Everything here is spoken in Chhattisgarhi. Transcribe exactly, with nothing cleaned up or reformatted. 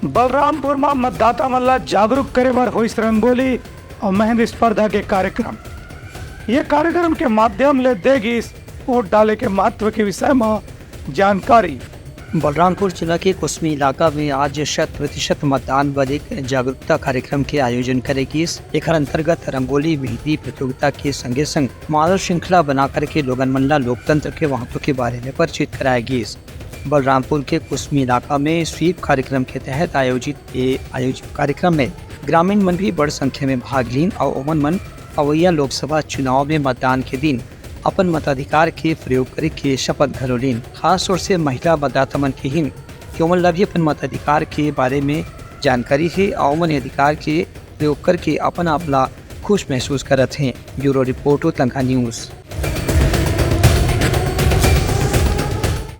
बलरामपुर म मतदाता मन ला जागरूक करे बर होइस रंगोली अउ मेहंदी स्पर्धा के कार्यक्रम। ये कार्यक्रम के माध्यम ले दे गिस वोट डाले के महत्व के विषय म जानकारी। बलरामपुर जिला के कुसमी इलाका में आज शत प्रतिशत मतदान बर एक जागरूकता कार्यक्रम के आयोजन करे गिस। एखर अंतर्गत रंगोली मेहंदी प्रतियोगिता के संगे संग मानव श्रृंखला बना करके लोगन मन ला लोकतंत्र के महत्व के बारे में परिचित कराए गिस। बलरामपुर के कुसमी इलाका में स्वीप कार्यक्रम के तहत आयोजित ये आयोजित कार्यक्रम में ग्रामीण मन भी बड़ संख्या में भाग लीन अउ ओमन मन अवइया लोकसभा चुनाव में मतदान के दिन अपन मताधिकार के प्रयोग करे के शपथ घलो लीन। खास तौर से महिला मतदाता मन के हिन कि ओमन ला भी अपन मताधिकार के बारे में जानकारी हे अउ ओमन ये अधिकार के प्रयोग करके अपन आप ला खुश महसूस करत हें। Bureau report, Utlanka news.